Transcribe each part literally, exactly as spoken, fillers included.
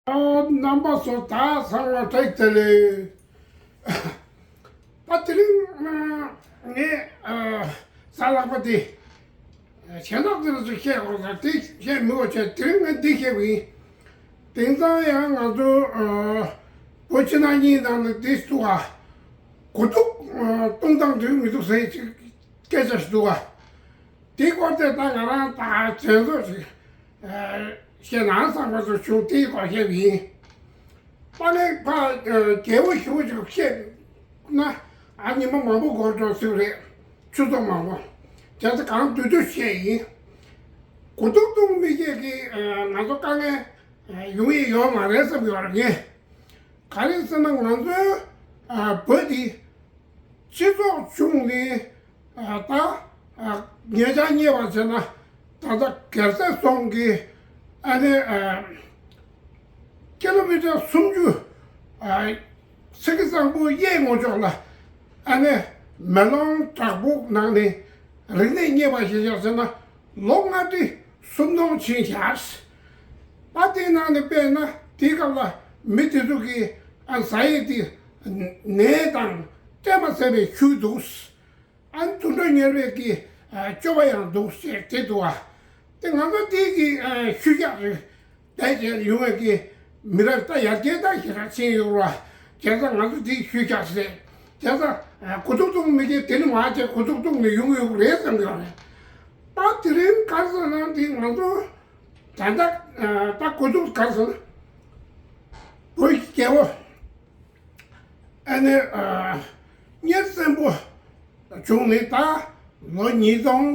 རྣམ་པ་ཚོ་ད་ཚང་མ་བཀྲ་ཤིས་བདེ་ལེགས། ད་དེ་རིང་ངས་གཟའ་ལྷག་པ་དེ་གཞན་དག་དེ་ཚོ་བཤད་དགོས་ས་དེ་བཤད་མི་དགོས་བྱས། དེ་རིང་ངས་འདི་བཤད་པ་ཡིན། དེང་སང་ཡང་ང་ཚོ་བོད་ཕྱི་ནང་གཉིས་ནང་ལ་འདི་འདུག་ག་གོ་ཐོག་གཏོང་སྟངས་འགྲིག་མི་འདུག་ཟེར་ཅིག་སྐད་ཆ་ཞིག་འདུག་ག་དེའི་སྐོར་དེ་ད་ང་རང་ད་དྲན་གསོ་ཞིག་བཤད་ན་བསམ་པ་ཚོ་བྱུང་། དེའི་སྐོར་བཤད་པ་ཡིན། དཔག་ལས་ཕ་རྒྱལ་པོ་ཞུ་ཞིག་བཤད་ན་ཨ་ཉི་མ་མང་པོ་འགོར་འགྲོ་སྲིད་རེད། ཆུ་ཚོད་མང་པོ། བྱས་ཙང་གང་བསྡུས་བསྡུས་བཤད་ཡིན། གོ་ཐོག་གཏོང་མི་བྱེད་ཀྱི་ང་ཚོ་དཀའ་ངལ་ཡོང་ཡི་ཡོད་མ་རེད་བསམ་ཡོད་རེད། ངས་ག་རེ་ཟེར་ན་ང་ཚོའི་བོད་འདི་སྤྱི་ཚོགས་ཆུང་ནས་ད་ཉེ་ཆར་རྙེད་པ་བྱས་ན་ད་ལྟ་སྒེར་རྩེ་རྫོང་གི་ཨ་ནི་ཀི་ལོ་མི་ཊར་སུམ་ཅུ་སེང་གེ་གཙང་པོ་གཡས་ངོས་ཕྱོགས་ལ་ཨ་ནི་མེ་ལོང་བྲག་ཕུག་ནང་ནས་རིག་གནས་རྙེད་པ་ཞིག་བཞག་ཟེར་ན་ལོ་ལྔ་ཁྲི་སུམ་སྟོང་ཕྱིན་བཞག་ད་དེའི་ནང་ནས་དཔེར་ན་དེའི་སྐབས་ལ་མི་དེ་ཚོ་གིས་ཨ་ཟ་ཡས་དེ་ནས་དང་སྤྲད་མ་ཟད་པའི་ཤུལ་འདུག་ཨ་ནི་དུད་འགྲོ་གཉེར་བའི་གི་སྤྱོད་པ་ཡང་འདུག་ཅེས་དེ་འདུག་ཨ། དེ་ང་ཚོ་དེའི་གི་ཤུལ་བཞག་རེད། དེ་བྱས་ཡོང་བའི་གི་མི་རབས་ད་ཡར་རྒྱས་ད་ཞེ་དྲག་ཕྱིན་ཡོད་ར། བྱས་ཙང་ང་ཚོ་དེའི་ཤུལ་བཞག་རེད། བྱས་ཙང་གོ་ཐོག་གཏོང་མི་གི་དེ་ནི་མ་བྱས་གོ་ཐོག་གཏོང་ནས་ཡོང་གི་ཡོད་རེད་བསམ་གི་ཡོད་རེད། ད་དེ་རིང་ག་རེ་ཟེར་ན་དེ་ང་ཚོ་ད་ལྟ་ད་གོ་ཐོག་ག་རེ་ཟེར་ན་བོད་ཀྱི་རྒྱལ་པོ་ཨ་ནི་གཉེར་བཙན་པོ་བྱུང་ནས་ད་ལོ་ཉིས་སྟོང་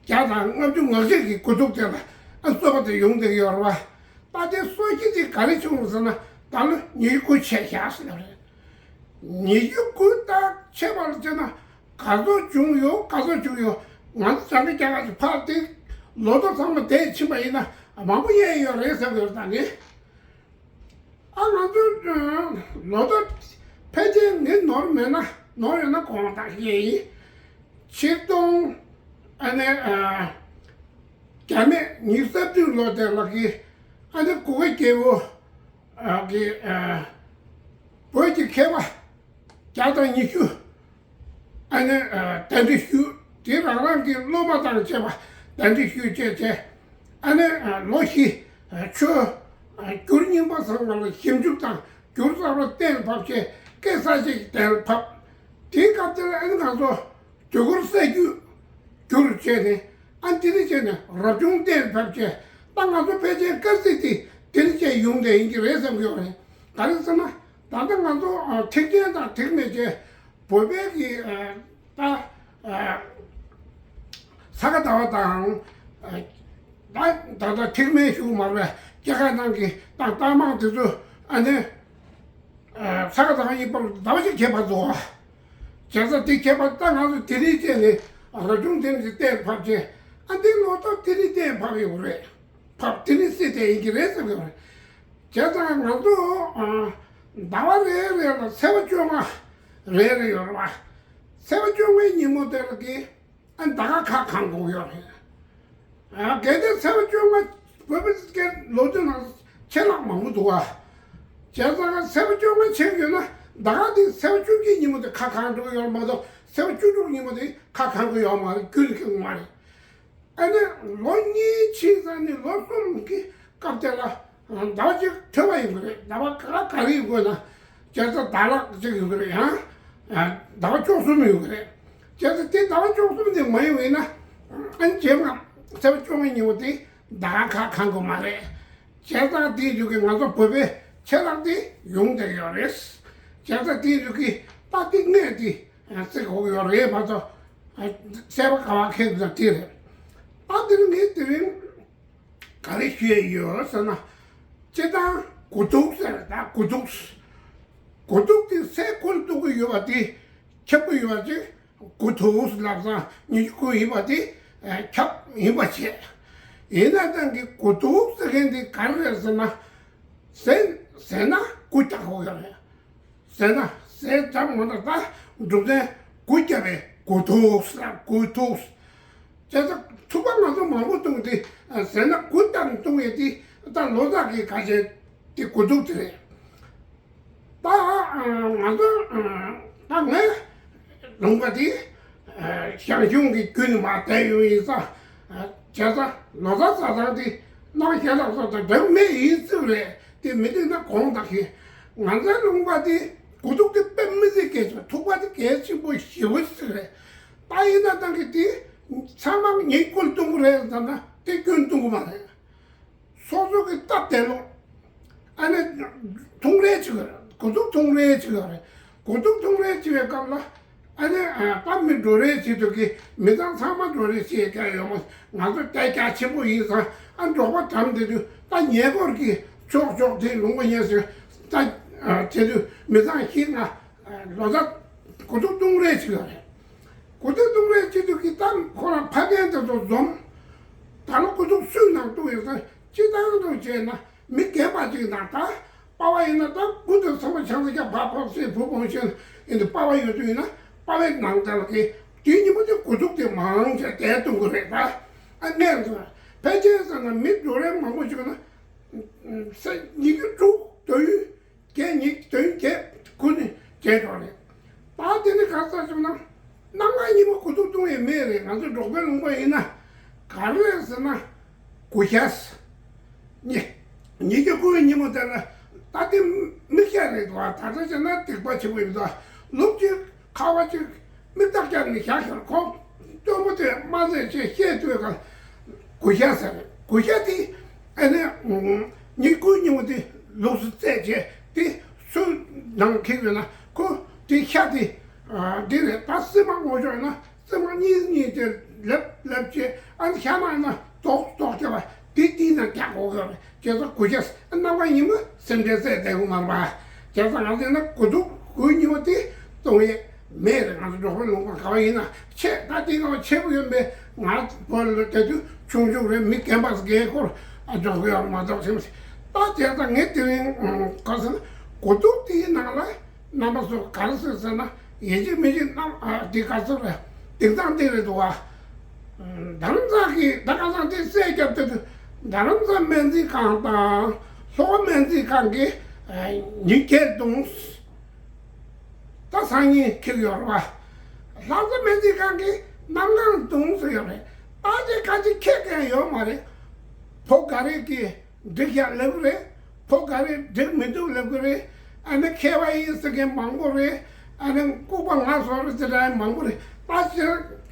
བརྒྱ་དང་ལྔ་བཅུ་ང་གཅིག་གི་གོ་ཐོག་དེ་ལ་ཨ་གསོལ་བ་དེ་ཡོང་བསྡད་ཡོད་རེད་བ། ད་དེ་གསོལ་གྱི་དེ་ག་རེ་བྱུང་ཟེར་ན་ད་ལོ་ཉི་ཤུ་དགུ་ཆད་བཞག་ཟེར་ནི་རེད། ཉི་ཤུ་དགུ་ད་ཆད་པ་ལ་བྱས་ན་ག་ཚོད་བྱུང་ཡོད་ག་ཚོད་བྱུང་ཡོད། ང་ཚོ་བྱང་གི་རྒྱ་གར་གྱི་ཕར་དེ་ལོ་ཐོ་ཚང་མ་བསྡད་ཕྱིན་པ་ཡིན་ན་མང་པོ་རྙེད་ཡོད་རེད་བསམ་ཡོད་ད་ངས། ཨ་ང་ཚོ་ལོ་ཐོ་ཕལ་ཆེར་ངས་ནོར་མེད་ན་ནོར་ཡོད་ན་གོང་ལྟ་ཞིག་ཡིན། ཆིག་སྟོང་ཨ་ནི་བརྒྱ་མེད་ཉི་ཤུ་རྩ་བདུན་ལོ་དེ་ལ་གི་ཨ་ནི་གུ་གེ་རྒྱལ་པོ་གི་བོད་ཀྱི་མཁས་པ་བརྒྱ་དང་ཉི་ཤུ་ཨ་ནི་གདན་འདྲེན་ཞུས། དེ་རང་རང་གི་སློབ་མ་དང་བཅས་པ་གདན་འདྲེན་ཞུས་བཅས་བྱས། ཨ་ནི་ལོ་བཞི་ཆོས་བསྒྱུར་རྙིང་པ་ཚང་མ་ལ་ཞིབ་འཇུག་དང་བསྒྱུར་གསར་པ་གཏན་ཕབ་བྱས། སྐད་གསར་བཅད་ཀྱི་གཏན་ཕབ། དེའི་སྐབས་དེར་ཨ་ནི་ང་ཚོ་དུས་འཁོར་གསར་བསྒྱུར་བསྒྱུར་བྱས་ནས་ཨ་དེ་ནི་བྱས་ནས་རབ་བྱུང་གཏན་ཕབ་བྱས། ད་ང་ཚོ་ཕལ་ཆེར་སྐར་རྩིས་དེ་དེ་ནི་བྱས་ཡོང་བསྡད་ཡིན་གྱི་རེད་བསམ་གྱི་ཡོད་རེད། ག་རེ་ཟེར་ན་ད་ལྟ་ང་ཚོ་ཐེག་ཆེན་དང་ཐེག་དམན་བཅས་བོད་པའི་གི་ད་ས་ག་ཟླ་བ་དང་ད་ད་ལྟ་ཐེག་དམན་ཞུ་མ་རེད། རྒྱ་གར་ནང་གི་ད་རྟགས་མང་དེ་ཚོ་ཨ་ནི་ས་ག་ཟླ་བ་གཉིས་པར་ཟླ་བ་གཅིག་ཁྱད་པར་འདུག་བ། བྱས་ཙང་དེ་ཁྱད་པར་ད་ང་ཚོ་དེ་རིང་བཅས་ནས་རབ་བྱུང་དེ་ནི་གཏན་ཕབ་བྱས། ཨ་འདི་ལོ་ཐོ་དེ་ནི་གཏན་ཕབ་ཡོད་རེད། ཕབ་དེ་ནི་སྲིད་དེ་ཡིན་གྱི་རེད་བསམ་གྱི་རེད། བྱས་ཙང་ང་ཚོ་ཟླ་བ་རེ་རེ་ལ་ཚེས་པ་བཅོ་ལྔ་རེ་རེ་ཡོད་རེད་བ། ཚེས་པ་བཅོ་ལྔའི་ཉིན་མོ་དེ་ལ་གི་ཨ་ཟླ་བ་ཁ་གང་དགོས་ཡོད་རེད། ཨ་གལ་ཏེ་ཚེས་པ་བཅོ་ལྔ་བོད་པའི་སྐད་ལོ་རྒྱུས་ནང་ཆད་ལྷག་མང་པོ་འདུག་བ། བྱས་ཙང་ཚེས་པ་བཅོ་ལྔ་ཆད་ཡོད་ན་ཟླ་བ་འདི་ཚེས་པ་བཅུ་གཅིག་ཉིན་མོ་དེ་ཁ་གང་དགོས་ཡོད་མ་གཏོགས་ཚེས་པ་བཅུ་དྲུག་ཉིན་མོ་དེ་ཁ་གང་དགོས་ཡོད་མ་རེད། རྒྱུན་ཁེངས་མ་རེད། ཨ་ནི་ལོ་གཉིས་ཕྱིན་ཙང་ནི་ལོ་གསུམ་གྱི་སྐབས་དེ་ལ་ཟླ་བ་གཅིག་འཕྲོད་པ་ཡོང་གི་རེད། ཟླ་བ་ག་ག་རེ་ཡོང་དགོས་ན་བྱས་ཙང་ཟླ་ལྷག་གཅིག་ཡོང་གི་རེད། ཡང་ཟླ་བ་བཅུ་གསུམ་ཡོང་གི་རེད། བྱས་ཙང་དེ་ཟླ་བ་བཅུ་གསུམ་དེ་མ་ཡོང་བས་ན་ཨ་ནི་རྗེས་མ་ཚེས་པ་བཅོ་ལྔ་ཉིན་མོ་དེ་ཟླ་ཁ་གང་དགོས་མ་རེད། བྱས་ཙང་དེའི་རྒྱུ་གི་ང་ཚོ་བོད་པའི་ཆད་ལྷག་དེ་ཡོང་བསྡད་ཡོད་རེད། བྱས་ཙང་དེའི་རྒྱུ་གི་ད་དེ་ངས་དེ་བརྩི་དགོས་ཀྱི་ཡོད་རེད་མ་གཏོགས། བཤད་པ་ག་བ་ཁེལ་དུ་དེ་རེད། ད་དེ་ནི་ངས་དེ་རིང་ག་རེ་ཞུ་ཡས་ཡོད་ཟེར་ན། སྤྱིར་བཏང་དགུ་ཐུག་ཟེར། ད་དགུ་ཐུག་དགུ་ཐུག་དེ་སའི་གུ་ལ་གཏུག་གི་ཡོད་པ་དེ་ཁྱབ་ཀྱི་ཡོད་པ་ཅིག་དགུ་ཐུག་ལབ་ཙང་ཉི་ཤུ་དགུ་ཡིན་པ་དེ་ཁྱབ་ཡིན་པ་བྱས། ཡིན་ན་ད་གི་དགུ་ཐུག་ཟེར་མཁན་དེ་ག་རེ་རེད་ཟེར་ན། ཟས་ཟས་ན་དགུ་རྒྱག་དགོས་ཡོད་རེད། ཟས་ན་ཟས་ཙམ་མ་གཏོགས་ད་འབྲུ་ཚན་དགུ་བརྒྱབ་པའི་དགུ་ཐུག་ཟེར། དགུ་ཐུག་བྱས་ཙང་ཐུག་པ་ང་ཚོ་མང་པོ་བཏུང་སྟེ་ཟས་ན་དགུ་བཏང་བཏུང་ཡས་དེ་ད་ལོ་གསར་གྱི་ག་ཅན་ དེ་དགུ་ཐུག་དེ་རེད། ད་ང་ཚོ་ད་ངས་ལུང་པ་དེ་ཞང་ཞུང་གི་རྒྱུད་ནས་མར་བསྡད་ཡོང་ཡིན་ཙང་། བྱས་ཙང་ལོ་ཙཱ་བཟའ་ཚང་དེ་རྣམ་གཞན་དག་སོགས་དང་འདྲ་མེད་ཡིན་ཚུལ་རེད། དེ་མི་འདུག་ན་དགོངས་དག་ཤིང་། ང་ཚོའི་ལུང་པ་དེ་དགུ་ཐུག་དེ་དཔེ་མི་སྲིད་གལ་ཆེ། ཐུག་པ་དེ་གལ་ཆེན་པོ་ཞེ་པོ་ཞིག་རེད། ད་ཡིན་ན་ད་གི་དེ་ཚང་མ་ངའི་སྐུར་གཏོང་གི་རེད་ཟེར་ན་དེ་སྐྱོན་གཏོང་གི་མ་རེད། སོ་སོ་གི་སྟབས་བདེ་ལོ། ཨ་ནི་ཐུང་རེ་ཅིག་རེད། དགུ་ཐུག་ཐུང་རེ་ཅིག་རེད། དགུ་ཐུག་ཐུང་རེ་ཅིག་བའི་སྐབས་ལ་ཨ་ནི་ད་མི་འགྲོ་རེ་བྱེད་དུས་ཀྱི་མི་ཚང་ཚང་མ་འགྲོ་རེ་བྱེད་ཀྱི་ཡོད་མ། ང་ཚོ་སྐད་རྒྱ་ཆེན་པོ་ཡིན་ཙང་ཨ་འབྲོག་པ་གྲམ་བསྡད་དུས་ད་ཉེ་འཁོར་གྱི་ཕྱོགས་ཕྱོགས་དེ་ལུང་པ་ཉེ་ཟེར་ད་བྱེད་དུས་མི་ཚང་ཞིག་ང་ལོ་ཙཱ་དགུ་ཐུག་ཐུང་རེ་ཅིག་རེད། དགུ་ཐུག་ཐུང་རེ་བྱེད་དུས་ཀྱི་ད་ཁོ་རང་ཕ་རྒན་དེ་ཚོ་འཛོམས། ད་ལོ་དགུ་ཐུག་སུས་ནང་བཏུང་ཡོད་ཙང་སྤྱི་བཏང་དུ་བྱས་ན། མི་རྒན་པ་ཅིག་ནང་ད་པ་ཕ་ཡིན་ན་ད་བུ་དང་ཚང་མ་ཆང་ས་རྒྱག་ཕ་ཕོག་སེ་བུ་ཕོག་ཤེས་ཡིན་དུ་པ་ཕ་ཡོད་དུས་ཡིན་ན་པ་ཕའི་ནང་དེ་ལ་གི་དུས་ཉིན་མོ་དེ་དགུ་ཐུག་དེ་མང་ཆེ་དེ་གཏོང་གི་རེད་པ། ཨ་ནས་ཕལ་ཆེར་ཟེར་ན་མི་འགྲོ་རེ་མང་པོ་ཞིག་ན་ས་ཉི་ཤུ་དྲུག་དུས་བརྒྱད་ཉིས་དོན་བརྒྱད་དགུ་ནས་བརྒྱད་འགྲོ་རེད། ད་དེ་ནི་ག་ས་བྱུང་ན་གནམ་གང་ཉིན་མོ་དགུ་ཐུག་བཏུང་ཡས་མེད་རེད། ང་ཚོ་འབྲོག་པའི་ལུང་པ་ཡིན་ན་ག་རེ་རེད་ཟེར་ན་དགུ་ཞག་ཉི་ཉི་ཤུ་དགུ་ཉིན་མོ་དེ་ལ་ད་དེ་མིག་ཤ་རེད་དོ། ད་ལྟ་བྱས་ན་སྡིག་པ་ཆེན་པོ་ཡིན་དོ། ལུག་ཅིག་ཁ་བ་ཅིག་མིག་ཏག་རྒྱབ་ནས་བཞག་ཤར་ཁོང་སྟོན་པོ་དེ་མ་ཟད་ཅེས་བཤད་དུས་ག་དགུ་ཤ་ཟེར་རེད། དགུ་ཤ་དེ་ཨ་ནི་ཉི་དགུ་ཉིན་མོ་དེ་ལུགས་སུ་བཙས་བྱས་དེ་སུ་ནང་འཁྱེར་ཡོད་ན་ཁོ་དེ་ཤ་དེ་འདི་རེད། ད་སྲིན་མ་ངོ་ཤོར་ན་སྲིན་མ་གཉིས་གཉིས་དེ་ལེབ་ལེབ་བྱས་ཨ་ནི་ཤ་མ་ན་རྡོག་རྡོག་རྒྱབ་པ་དེ་དེའི་ནང་རྒྱག་དགོས་ཀྱི་རེད། བྱས་ཙང་དགུ་ཤ་ཟེར་གནམ་གང་ཉིན་མོ་སེམས་ཁྲལ་བཙས་བསྡད་དགོས་མ་རེད་པ། བྱས་ཙང་ང་ཚོས་ན་དགུ་ཐུག་དགུ་ཉིན་མོ་དེ་གཏོང་ཡས་མེད་རེད། ང་ཚོ་འབྲོག་པའི་ལུང་པ་ག་བ་ཡིན་ན་ཆེ་ད་དེ་ག་བ་ཆེ་བོ་ཡོད་པས་ང་བོད་ལ་དེ་དུས་ཆུང་ཆུང་རེད། མི་རྒན་པ་རྒན་འཁོར་ཨ་འཇོག་གི་ཡོད་མ་གཏོགས་ཞེས་ད་དེ་ད་ངས་དེ་རིང་ག་ཟེར་ན་དགུ་ཐུག་དེའི་ནང་ལ་རྣམ་པ་ཚོ་ག་རེ་ཟེར་ཟེར་ན་ཡིན་གཅིག་མིན་གཅིག་རྣམ་ཨ་དེ་ག་ཟེར་རེད། དེང་སང་དེ་རེད་འདུག་ཨ། རྡ་རམ་ས་གི་ད་ག་ཟེར་དེ་སྲས་སྐྱབས་དེ་དུས་རྡ་རམ་ས་སྨན་རྩིས་ཁང་དང་ལྷོ་སྨན་རྩིས་ཁང་གི་ཉིན་བརྒྱད་གཏོང་། ད་སང་ཉིན་འཁྱེར་ཡོད་རེད་བ། ལྷ་ས་སྨན་རྩིས་ཁང་གིས་གནམ་གང་གཏོང་ཟེར་ཡོད་རེད། ད་དེ་ག་ཅི་ཁྱེད་ཀྱང་ཡོད་མ་རེད། བོ་ག་རེ་གི་འགྲིག་ཡག་ལབ་གི་རེད། བོ་ག་རེ་འགྲིག་མི་འདུག་ལབ་གི་རེད། ཨ་ནི་མཁས་པ་ཡིན་ཟེར་མཁན་མང་པོ་རེད། ཨ་ནི་ལྐུགས་པ་ང་བཟོ་རེད་ཟེར་ཡག་མང་པོ་རེད། ད་ཅི་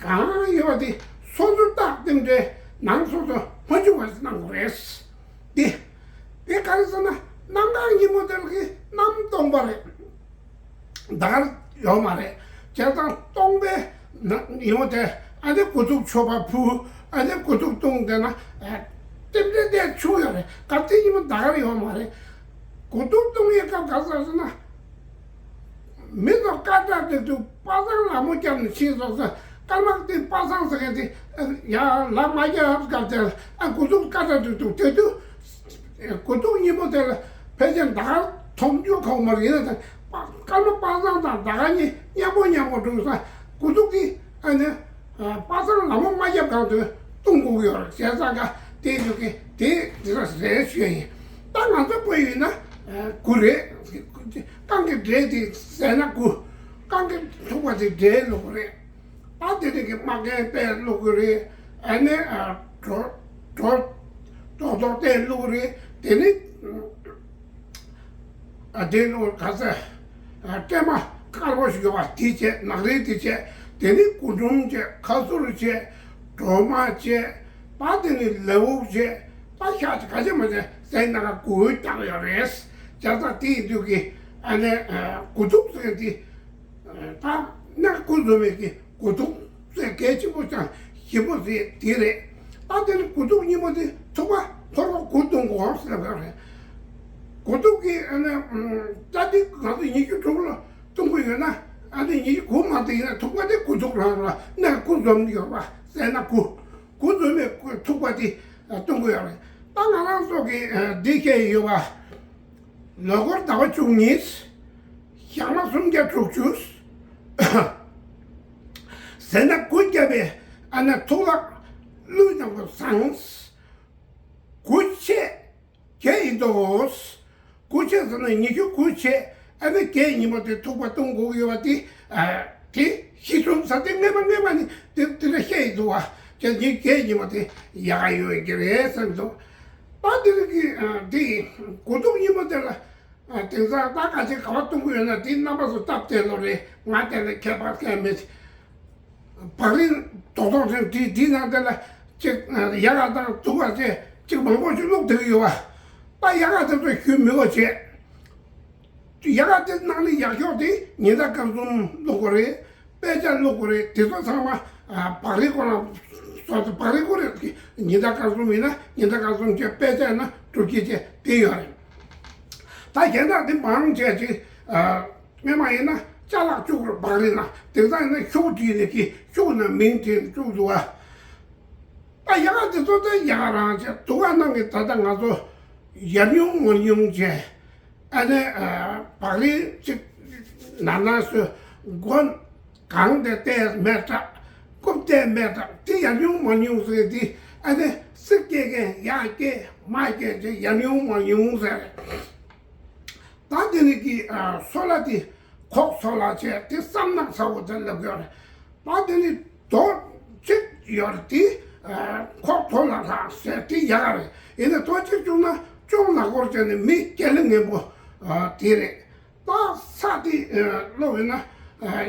གང་ཡོད་པ་དེ་སོ་སོ་རྟགས་རྟེན་འབྲེལ་ནང་སོ་སོ་མ་འཇུག་པ་ཞིག་གནང་དགོས་རེད། དེ་དེ་ག་རེ་ཟེར་ན་གནམ་གང་ཉིན་མོ་དེ་ལ་གི་གནམ་སྟོང་པ་རེད། ད་གར་ཡོད་མ་རེད། བྱས་ཙང་སྟོང་པའི་ན་ཡོང་དེ་ཨ་ནི་དགུ་ཐུག་མཆོད་པ་ཕུལ། ཨ་ནི་དགུ་ཐུག་བཏུང་དེ་ན་རྟེན་འབྲེལ་དེ་ཆུང་ཡོད་རེད། ག་ཚོད་ཉིན་མོ་ད་གར་ཡོད་མ་རེད། དགུ་ཐུག་བཏུང་ཡས་སྐབས་ག་ཟེར་ཟེར་ན། མི་ཚོ་དཀར་དྲག་དེ་དུས་པ་སངས་ལ་མོ་བརྒྱབ་ནས་ཕྱིན་སོང་ཟེར། སྐར་མ་དེ་པ་སངས་ཟེར་མཁན་དེ་ཡ་ལ་མ་བརྒྱབ་སྐབས་དེར་ཨ་དགུ་ཐུག་དཀར་དྲག་དེ་དུས་དེ་དུས་དགུ་ཐུག་ཉིན་མོ་དེ་ལ་ཕལ་ཆེར་ད་ག་མཐོང་རྒྱུ་ཁག་མ་རེད། ཡིན་ན་ད་སྐར་མ་པ་སངས་དང་ད་ག་གཉིས་མཉམ་པོ་མཉམ་པོ་འགྲོ་ས་དགུ་ཐུག་དེ་ཨ་ནི། པ་སངས་ལ་མོ་མ་བརྒྱབ་གང་དུ་གཏོང་དགོས་ཀྱི་ཡོད་རེད། བྱས་ཙང་ཀ་དེ་ཡོད་ཀི་དེ་དེ་ར་རེད་ཞུ་ཡ་ཡིན། ད་ང་ཚོ་བོད་ཡིན་ན་དགུ་རེད། རྐང་གི་འབྲས་དེ་ཟས་སྣ་དགུ། རྐང་གི་ཐུག་པ་དེ་འབྲས་བླུགས་རེད། ད་དེ་རིགས་ཀྱི་མ་རྒན་པས་བླུགས་རེད། ཨ་ནི་གྲོ་གྲོ་གྲོ་ཐོག་དེ་བླུགས་རེད། དེ་ནི། ཨ་དེ་ནོ་ག་ས་ཨ་སྲན་མ་དཀར་པོ་ཞིག་ཡོད་པ་དེ་བྱས། ནག་རིལ་དེ་བྱས། དེ་ནི་རྒུན་འབྲུམ་བྱས། ཁ་ཟུར་བྱས། སྒྲོལ་མ་བྱས། ད་དེ་ནི་ལ་འུག་བྱས། ད་ཤ་ཅིག་ག་ཅི་མ་བྱས་ཟས་སྣ་ཁ་དགུ་བརྒྱབ་ཡོད་རེད། བྱས་ཙང་དེ་ཡིན་དུས་ཀྱི་ཨ་ནི་ཨ་དགུ་ཐུག་ཟེར་མཁན་དེ་ད་སྣ་ཁ་དགུ་འཛོམས་མེད་ཀྱི་དགུ་ཐུག་ཟེར་གལ་ཆེན་པོ་ཅང་ཞིམ་པོ་ཟེར་དེ་རེད། ད་དེ་ནི་དགུ་ཐུག་ཉིན་མོ་དེ་ཐུག་པ་ཕོར་པ་དགུ་བཏུང་དགོས་ཟེར་ལབ་ཡོད་རེད། དགུ་ཐུག་གི་ཨ་ནི་ཨམ་ད་དེ་ང་ཚོ་ཉི་ཤུ་དྲུག་ལ་བཏུང་གི་ཡོད་ན་ཨ་ནི་ཉི་ཤུ་དགུ་མ་དེ་ཡིན་ན་ཐུག་པ་དེ་དགུ་ཐུག་རང་རང་སྣ་ཁ་དགུ་འཛོམས་ཡོད་པ་ཟས་སྣ་དགུ་དགུ་འཛོམས་པའི་ཐུག་པ་དེ་བཏུང་གི་ཡོད་རེད། ད་ང་རང་ཚོ་གི་ཨ་འདི་བཤད་ཡོད་པ། ལོ་འཁོར་ཟླ་བ་བཅུ་གཉིས། ཞག་མ་སུམ་བརྒྱ་དྲུག་ཅུ། ཟས་སྣ་དགུ་བརྒྱབ་པའི་ཨ་ནི་ཐུག་ལྷག་ཀླུ་ནག་པོ་བཟང་། དགུ་ཆད་བརྒྱ་ཡིན་ཏོ། དགུ་བྱས་ཟེར་ན་ཉི་ཤུ་དགུ་བྱས། ཨ་ནི་བརྒྱད་ཉིན་མོ་དེ་ཐུག་པ་གཏོང་དགོས་ཀྱི་ཡོད་པ་དེ། ཨ། དེ་གཞི་བཟུང་ས་དེ་ངེས་པ་ངེས་པ་ནི་དེ་དེ་འདྲ་བཤད་ཡི་འདུག་བ། ཅེས་ཉིན་བརྒྱད་ཉིན་མོ་དེ་ཡག་ག་ཡོད་ཀྱི་རེད་བསམ་འདུག་ད་དེ་རིང་གི་ཨ། དེ་དགུ་ཐུག་ཉིན་མོ་དེ་ལ། ཨ། དེང་སང་ད་ག་ཅིག་ག་པར་གཏོང་གི་ཡོད་ན་དེ་རྣམ་པ་ཚོ་སྟབས་བདེ་ལོ་རེད། ང་དེ་ལ་ཁྱད་པར་གང་མེད། བག་རིལ་རྡོག་རྡོག་རེད། དེ་དེའི་ནང་དེ་ལ་ཅིག་ཡལ་ག་དང་དུག་ག་ཅེས་ཅིག་མང་པོ་ཞིག་བླུགས་བསྡད་ཀྱི་ཡོད་པ། ད་ཡལ་ག་དེ་ཚོ་ཞུ་མི་དགོས་བྱས། ཡལ་ག་དེ་ནང་ནས་ཡག་ཤོས་དེ་ཉི་ཟླ་སྐར་གསུམ་བླུགས་དགོས་རེད། དཔེ་ཆ་བླུགས་དགོས་རེད། དེ་ཚོ་ཚང་མ་ཨ། བག་རིལ་ཁོ་རང་བཟོ་ཚོ་བག་རིལ་ཁོ་རེད། ཉི་ཟླ་སྐར་གསུམ་ཡིན་ན་ཉི་ཟླ་སྐར་གསུམ་བྱས། དཔེ་ཆ་ཡིན་ན་དྲུག་ཅུ་བྱས། དེ་ཡོད་རེད། ད་གཞན་དག་དེ་མང་ཆེ་ཅིག་ཨ། སྔོན་མ་ཡིན་ན་ཅ་ལག་བཅུག་རེད། བག་རིལ་ནང་། དེང་སང་ཡིན་ན་ཤོག་བྲིས་ནས་ཀྱི་ཤོག་ནང་མིང་བྲིས་ནས་བཅུག་འདུག་བ། ད་ཡལ་ག་དེ་ཚོ་ད་ཡལ་ག་རང་བྱས། དུག་ག་རྣམས་ཀྱིས་ད་ལྟ་ང་ཚོ་ཡར་ཉུང་མར་ཉུང་བྱས། ཨ་ནི་ཨ། བག་རིལ་གཅིག་ནར་ནར་བཟོས། མགོ་གང་དེ་བལྟས་མེད་དྲག་རྐུབ་བལྟས་མེད་དྲག་དེ་ཡར་ཉུང་མར་ཉུང་ཟེར་དེ། ཨ་ནི་སིབ་སྐྱེལ་མཁན་ཡར་སྐྱེལ་མར་སྐྱེལ་བྱས། ཡར་ཉུང་མར་ཉུང་ཟེར། ད་དེ་ནི་གི་ཨ། སོལ་བ་དེ་ཁོག་སོལ་བ་བྱས། དེ་སྲབ་ནག་ཚ་བོ་དེ་ལབ་ཡོད་རེད། ད་དེ་ནི་རྡོ་གཅིག་ཡོད་རེད། དེ་ཨ། ཁོག་དོ་ལ་ལྷག་ཟེར། དེ་ཡག་རེད། ཡིན་ན་རྡོ་གཅིག་བཅུག་ན་ཅུང་ནག་པོ་བྱས་ནས་མི་རྒྱལ་ལ་ངན་པོ་ཨ། དེ་རེད། ད་ས་དེ་ཨ། སློག་ཡོད་ན་ཨ།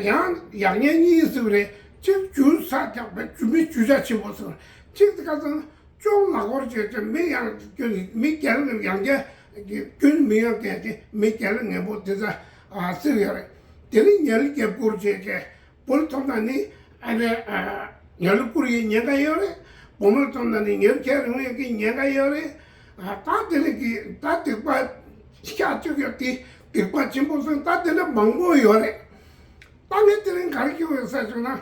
ཡང་ཡག་ཉེས་གཉིས་ཟེར་བ་རེད། གཅིག་རྒྱུ་ས་རྒྱག་པའི་རྒྱུ་མི་རྒྱུ་ཆ་ཆེན་པོ་ཟེར་བ་རེད། གཅིག་དེ་ཁ་སང་ཅུང་ནག་པོ་བྱས་བྱས་མི་ཡང་སྐྱོན། མི་རྒྱལ་ལ་ཡང་རྒྱལ་སྐྱོན། མི་ཡང་རྒྱལ་ཏེ་མི་རྒྱལ་ལ་ངན་པོ་དེ་ཚ་ཨ། ཟེར་ཡོད་རེད། དེ་ནི་ཉལ་རྒྱབ་སྐོར་བྱས་བྱས། བུ་ལ་ཐོབ་ན་ནི་ཨ་ནི་ཨ། ཉལ་བཀུར་ཡི་ཉེན་ཁ་ཡོད་རེད། བུ་མོ་ལ་ཐོབ་ན་ནི་ཉལ་ཁྱེར་ཡོང་ཡི་གི་ཉེན་ཁ་ཡོད་རེད། ཨ། ད་དེ་ནི་གི་ད་སྡིག་པ་ཤ་གཅིག་ཡོད་དེ་སྡིག་པ་ཆེན་པོ་སོང་། ད་དེ་འདྲ་མང་པོ་ཡོད་རེད། ད་ངས་དེ་རིང་ག་རེ་ཞུ་དགོས་ཟེར་བྱུང་ན།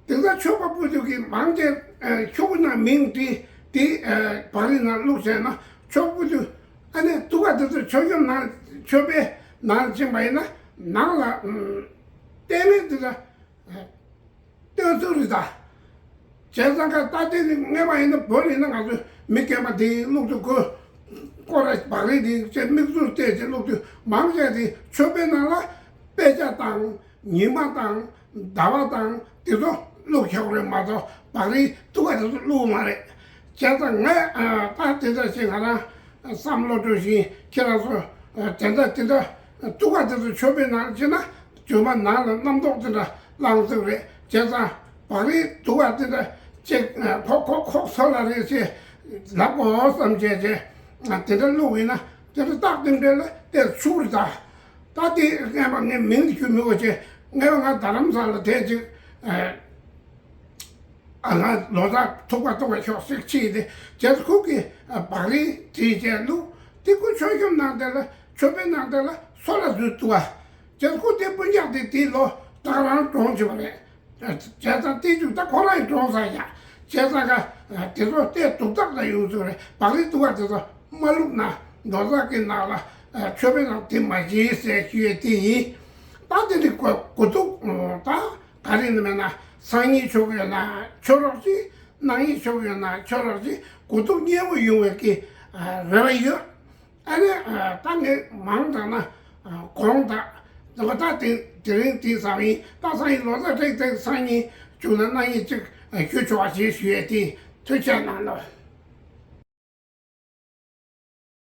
དེང་སང་ཆོས་པ་པོ་ཚོ་གིས་མང་ཆེ་ཨ། ཤོག་བུ་ནང་མིང་བྲིས་ཏེ་ཨ། བག་རིལ་ནང་བླུགས་བྱས་ན་ཆོག་པོ་ཚོ། ཨ་ནི་དུག་ག་དེ་ཚོ་མཆོད་བཤམས་ནང་མཆོད་པའི་ནང་ཕྱིན་པ་ཡིན་ན་ནང་ལ་ཨ། ལྟས་ངན་དེ་ཚོ་ཨ། སྟོན་ཚུལ་རེད་ད། བྱས་ཙང་ཀ་ད་དེ་ནི་སྔོན་མ་ཡིན་ན་བོད་ཡིན་ན་ང་ཚོས་མི་རྒན་པ་དེ་བླུགས་དུས་ཁོ་སྐོར་ར་བག་རིལ་དེ་བྱས་མིག་ཆུར་བལྟས་བྱས་བླུགས་དུས། མང་ཆེ་དེ་མཆོད་པའི་ནང་ལ་དཔེ་ཆ་དང་ཉི་མ་དང་ཟླ་བ་དང་དེ་ཚོ་བླུགས་ཆོག་རེད་མ་གཏོགས་བག་རིལ་དུག་ག་དེ་ཚོ་བླུགས་མ་རེད། བྱས་ཙང་ངས་ཨ། ད་དེ་འདྲ་ཞིག་ང་རང་བསམ་བློ་སྤྲོ་བཞིན་ཁྱེད་རང་ཚོ་ཨ། དེ་འདྲ་དེ་འདྲ་དུག་ག་དེ་ཚོ་མཆོད་པའི་ནང་ཕྱིན་ན་རྗེས་མ་ནང་ལ་རྣམ་རྟོག་དེ་འདྲ་བསླང་ཚུལ་རེད། བྱས་ཙང་བག་རིལ་དུག་ག་དེ་འདྲ་ཅིག་ཨ། ཁོག་ཁོག་ཁོག་སོལ་བ་རེད་ཅེས་ལབ་དགོས་བསམ་བྱས་བྱས། ཨ། དེ་འདྲ་བླུགས་ཡིན་ན་དེ་འདྲ་རྟགས་དེ་འདྲ་ལ་དེ་ཆུ་རེད་ད། ད་དེ་སྔས་མ་ངས་མིང་དེ་ཞུ་མི་དགོས་བྱས། སྔས་མ་ང་རྡ་རམ་ས་ལ་དེ་ཅིག་ཨ། ཨ། ང་ལོ་གསར་ཐུག་པ་གཏོང་བའི་ཤོག་ཟེར་ཕྱིན་ཏེ། རྗེས་སུ་ཁོ་གིས་ཨ། བག་རིལ་བྲིས་བྱས་བླུགས། དེ་ཁོ་མཆོད་བཤམས་ནང་དེ་ལ་མཆོད་པའི་ནང་དེ་ལ་སོལ་བ་བཟོས་འདུག་བ། རྗེས་སུ་ཁོ་དེ་སྤུན་ཀྱག་དེ་དེའི་ལོ་ད་ག་རང་གྲོངས་བྱུང་བ་རེད། བྱས་ཙང་དེ་བཅུག་ད་ཁོ་རང་ཡང་གྲོངས་ཚར་ཡ། བྱས་ཙང་ཀ་དེ་ཚོ་ལྟས་སྡུག་རྟགས་ལ་ཡོང་ཚུལ་རེད། བག་རིལ་དུག་ག་དེ་ཚོ་མ་བླུགས་ན་ལོ་གསར་གྱི་ནང་ལ་མཆོད་པའི་ནང་དེ་མ་བྱེད་ཟེར་ཞུ་ཡས་དེ་ཡིན། ད་དེ་ནི་གོ་གོ་ཐུག་ད། ག་རེ་ནི་མེད་ན་སང་ཉིན་ཆོག་ཡོད་ན་ཆོག་རོགས་གྱིས། གནངས་ཉིན་ཆོག་ཡོད་ན་ཆོག་རོགས་གྱིས། གོ་ཐུག་མཉེས་པོ་ཡོང་བའི་གི་རེ་བ་ཡོད། ཨ་ནི་ད་ངས་མང་དྲགས་ན་དགོངས་དག་ད་དེ་དེ་རིང་དེ་བཟང་ཡིན། ད་སང་ཉིན་ལོ་གསར་ཏིག་ཏིག་སང་ཉིན་བྱུང་ན་གནངས་ཉིན་གཅིག་ཞུ་ཆོག་པ་ཞེས་ཞུ་ཡས་དེ། ཐུགས་རྗེ་གནང་ལོ།